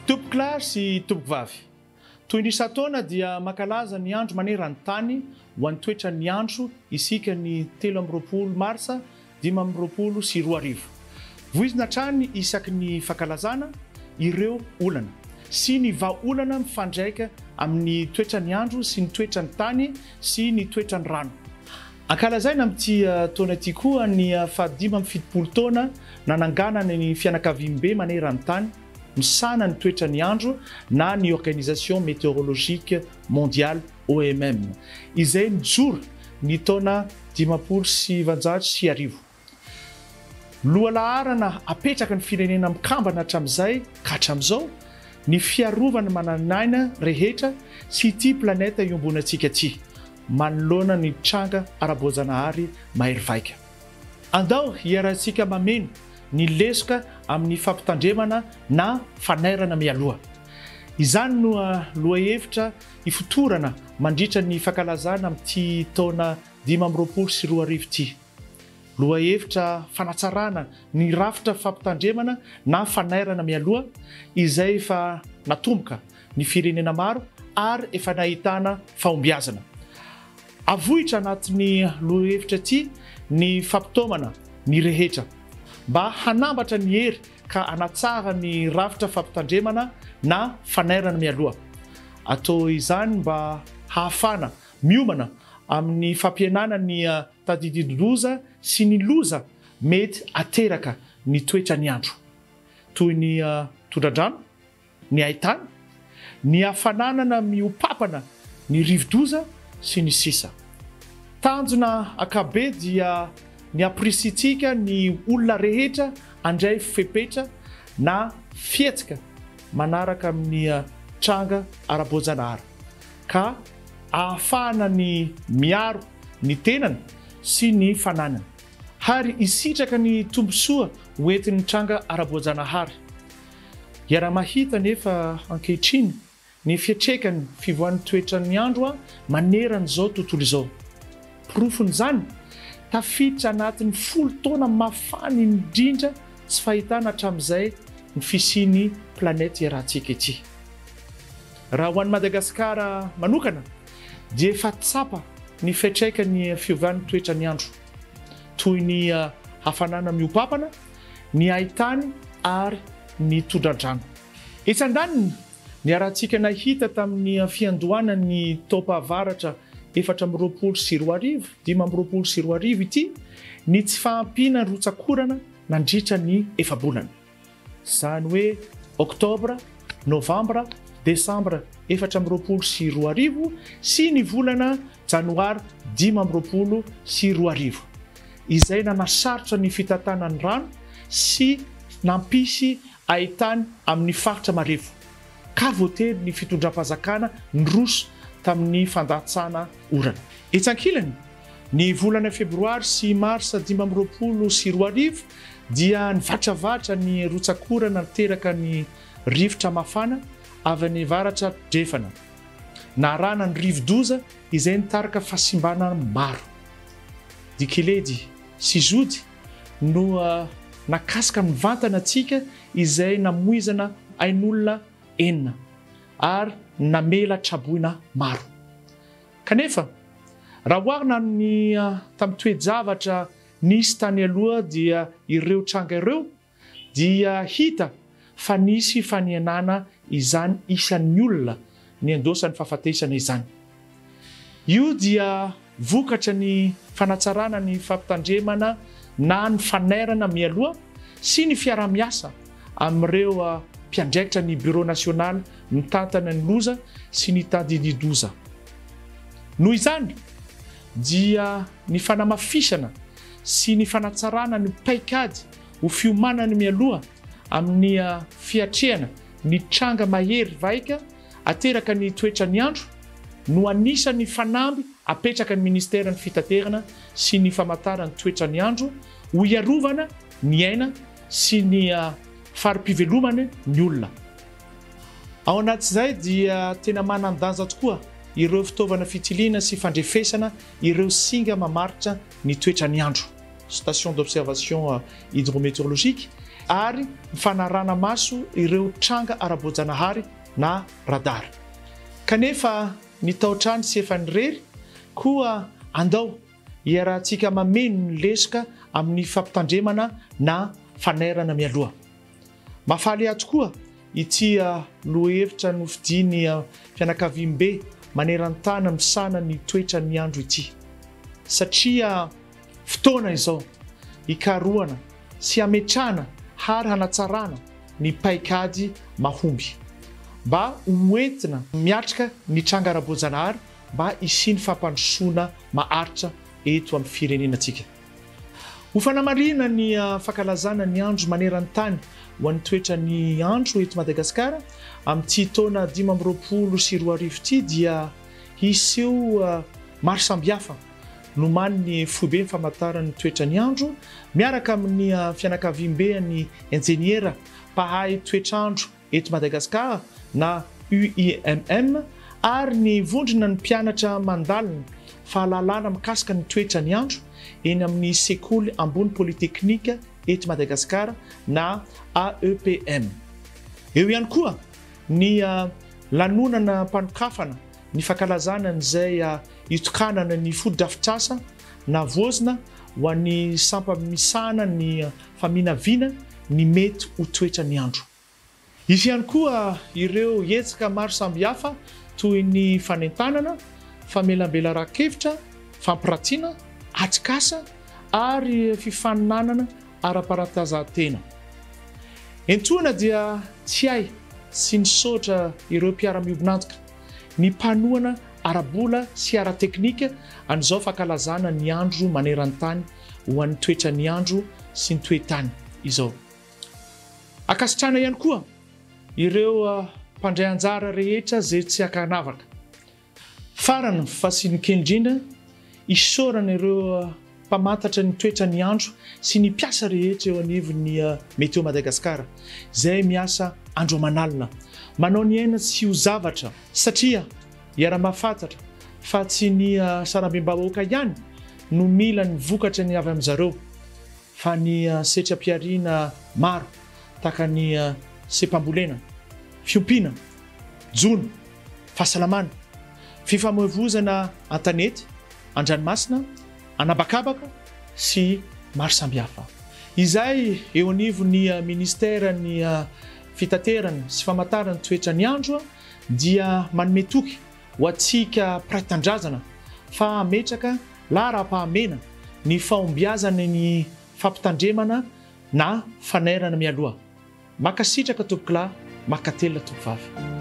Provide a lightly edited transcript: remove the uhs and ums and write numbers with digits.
Tompokolahy sy tompokovavy, toy ny isan-taona dia mankalaza ny andro maneran-tany ho an'ny toetran'ny andro isika ny 23 marsa 2025. Voizina hatrany isaky ny fankalazana ireo olana sy ny vahaolana mifandraika amin'ny toetran'ny andro sy ny toetran'ny tany sy ny toetran'ny rano. Ankalazaina amin'ity taona ity koa ny faha-75 taona nananganana ny fianakaviambe maneran-tany misahana ny toetran'ny andro na ny Organisation Météorologique Mondiale, OMM, izay nijoro ny taona 1950. Lohalaharana apetraky ny Firenena Mikambana hatramin'izay ka hatramin'izao ny fiarovana ny manan'aina rehetra sy ity planeta iombonantsika ity manoloana ny tranga ara-boajanahary mahery vaika. Andao hiarahantsika mameno ny lesoka amin'ny fampitandremana na fanairana mialoha. Izany no lohahevitra hifotorana mandritra ny fankalazana amin'ity taona 2025 ity. Lohahevitra fanatsarana ny rafitra fampitandremana na fanairana mialoha izay efa natomboka ny firenena maro ary efa nahitana fahombiazana. Avohitra anatin'ny lohahevitra ity ny fampitaomana ny rehetra mba hanambatra ny hery ka hanatsara ny rafitra fampitandremana na fanairana mialoha. Atao izany mba hahafana miomana amin'ny fampihenana ny tadidin-doza sy ny loza mety ateraka ny toetran'ny andro, toy ny tondra-drano, ny haintany, ny hafananana mihoa-papana, ny rivo-doza, sy ny sisa. Tanjona ankapobe dia ny hampirisihintsika ny olona rehetra handray fepetra na fihetsika manaraka amin'ny tranga ara-boajanahary ka ahafahana ny miaro ny tenany sy ny fananany ary hisitraka ny tombontsoa hoentin'ny tranga ara-boajanahary. Iaraha-mahita anefa ankehitriny ny fiatrekan'ny fivoahan'ny toetran'ny andro manerana izao tontolo izao. Porofon'izany, tafiditra anatin'ny folo taona mafana indrindra tsy fahitana hatramin'izay ny fisian'ny planète iarahantsika ity. Raha ho an'i Madagasikara manokana dia efa tsapa ny fiantraikan'ny fiovan'ny toetran'ny andro, toy ny hafanana mihoa-papana, ny haintany ary ny tondra-drano. Etsy andaniny, niarahantsika nahita tamin'ny fiandohanan'ny taom-pahavaratra 2024, 2025 ity ny tsy fahampiana rotsak'orana nandritra ny efa-bolana. Izany hoe oktobra, novambra, desambra 2024 sy ny volana janoary 2025, izay nanasarotra ny fitantanana ny rano sy nampisy haintany amin'ny faritra marefo, ka voatery ny fitondram-panjakana niroso tamin'ny fandatsana orana. Etsy ankilany, ny volana febroary sy marsa 2025 dia nivatravatra ny rotsak'orana niteraka ny rivotra mafana avy any avaratra andrefana, narahana ny rivo-doza izay nitarika fahasimbana maro. Dikiledy sy Zody no nakasika mivantana antsika izay namoizana ain'olona enina ary namela traboina maro. Kanefa, raha oharina amin'ny tamin'ny toe-javatra nisy tany aloha dia ireo tranga ireo dia hita fa nisy fanianana izany isan'ny olona niandosan'ny fahafatesana izany. Io dia vokatra ny fanatsarana ny fampitandremana na ny fanairana mialoha sy ny fiaraha-miasa amin'ireo mpiandraikitra ny Bureau national mitantana ny loza sy ny tandindidoza. Noho izany dia ny fanamafisana sy ny fanatsarana ny paikady ho fiomanana mialoha amin'ny fiatrehana ny tranga mahery vaika ateraka ny toetran'ny andro no anisan'ny fanamby apetraka ny Ministeran'ny Fitaterana sy ny Famantarana ny toetran'ny andro ho hiarovana ny aina sy ny fari-pivelomany ny olona. Ao anatin'izay dia tena manan-danja tokoa ireo fitaovana fitiliana sy fandrefesana ireo singa mamaritra ny toetran'ny andro, station d'observation hydrométéorologique, ary ny fanarahana maso ireo tranga ara-boajanahary na radar. Kanefa ny taotrany tsy efa nirery, koa andao iarahantsika mameno ny lesoka amin'ny fampitandremana na fanairana mialoha. Mahafaly ahy tokoa ity lohahevitra nofidian'ny fianakaviambe maneran-tany misahana ny toetran'ny andro ity, satria fotoana izao hikarohana sy hametrahana ary hanatsarana ny paikady mahomby mba hoentina miatrika ny tranga ara-boajanahary mba hisian'ny fampandrosoana maharitra eto amin'ny firenenantsika. Ho fanamarihana ny fankalazana ny andro maneran-tany ho an'ny toetran'ny andro eto Madagasikara amin'ity taona 2025 ity dia hiseho maro samihafa nomanin'ny foibe famantaran'ny toetran'ny andro miaraka amin'ny fianakaviamben'ny injeniera mpahay toetr'andro eto Madagasikara na UIMM ary ny vondrona ny mpianatra mandalina fahalalana mikasika ny toetran'ny andro eny amin'ny sekoly ambony polyteknika eto Madagasikara na AEPM. Eo ihany koa ny lanonana mpanokafana ny fankalazana an'izay hitokanana ny fotodrafitrasa navoazina ho an'ny sampa-misahana ny faminavina ny mety ho toetran'ny andro. Hisy ihany koa ireo hetsika maro samihafa toy ny fanentanana, famelabelaran-kevitra, fampiratiana, atrikasa ary fifaninanana ara-paratazahantena. Entoana dia tsy hay sy nisaotra ireo mpiara-miombon'antoka, ny mpanohana ara-bola sy ara-teknika an'izao fankalazana ny andro maneran-tany ho an'ny toetran'ny andro sy ny toe-tany izao. Ankasitrahana ihany koa ireo mpandray anjara rehetra izay tsy ankanavaka. Farany fa sy ny kely indrindra, isaorana ireo mpamantatra ny toetran'ny andro sy ny mpiasa rehetra eo anivon'ny Météo Madagascar izay miasa andro aman'alina manao ny aina tsy ho zavatra satria iaraha-mahafantatra fa tsy ny sarambem-bahoaka ihany no mila ny vokatra ny avy amin-jareo fa ny setram-pihariana maro tahaka ny seha-pambolena, fiompiana, jono, fahasalamana, fifamoivozana an-tanety, an-dranomasina, an'habakabaka sy maro samihafa. Izay eo anivon'ny Ministeran'ny Fitaterana sy Famantarana ny Toetran'ny Andro dia manome toky ho antsika mpiray tanindrazana fa hametraka laharam-pahamena ny fahombiazana ny fampitandremana na fanairana mialoha. Mankasitraka tompokolahy, mankatelina tompovavy.